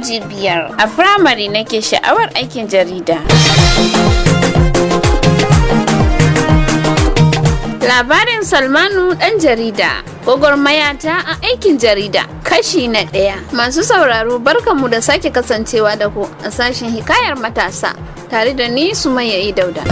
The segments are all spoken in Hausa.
aji 5 a firamare nake sha'awar aikin jarida. Labarin Salmanu ɗan jarida, gwagwarmaya ta a aikin jarida, kashi na 1. Masu sauraro, barkanmu da sake kasancewa da ku a sashen hikayar matasa tare da ni, Sumayya Dauda.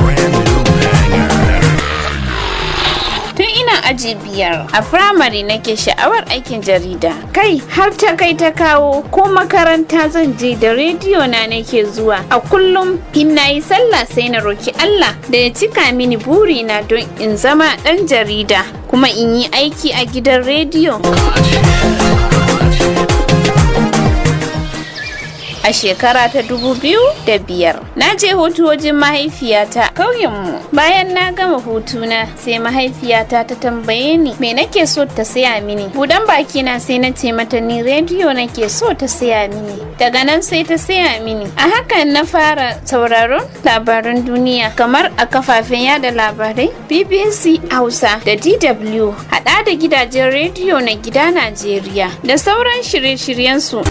Tun ina aji 5 a firamare nake sha'awar aikin jarida. Kai har ta kai ta kawo, ko makaranta zan je, da rediyo na nake zuwa. A kullum in na yi sallah, sai na roki Allah da ya cika mini burina don in zama ɗan jarida kuma in yi aiki a gidan rediyo. A shekara ta 2005, na je hutu wajen mahaifiyata kauyenmu. Bayan na gama hutuna, sai mahaifiyata ta tambaye ni me nake so ta saya mini. Budan bakina, sai na ce mata ni rediyo nake so ta saya mini. Daga nan sai ta saya mini. A hakan na fara sauraron labaran duniya, kamar a kafafen yada labarai BBC Hausa da DW, hada da gidajen rediyo na gida Najeriya da sauran shirye-shiryensu.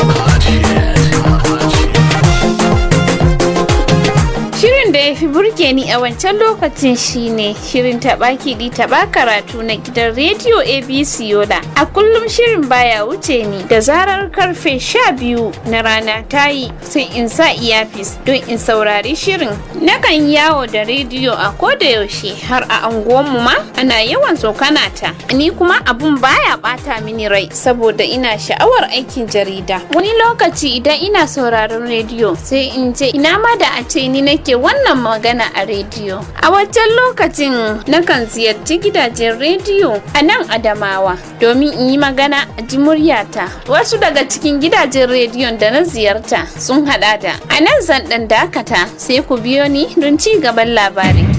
Shirin da ya fi burge ni a wancan lokacin shine shirin taɓa kiɗi taɓa karatu na gidan rediyo ABC Yola. A kullum shirin baya wuce ni. Da zarar karfe 12 na rana ta yi, sai in sa earpiece don in saurari shirin. Nakan yawo da rediyo a koda yaushe, har a anguwanmu ma ana yawan tsokana ta. Ni kuma abun baya bata mini rai saboda ina sha'awar aikin jarida. Wani lokaci idan ina sauraron rediyo, sai in ce ina ma da a ce ni nake wannan magana a rediyo. A wancan lokacin nakan ziyarci gidajen rediyo a nan Adamawa domin in yi magana a ji muryata. Wasu daga cikin gidajen rediyon da na ziyarta sun hada da. A nan zan ɗan dakata, sai ku biyo ni don ci gaban labarin.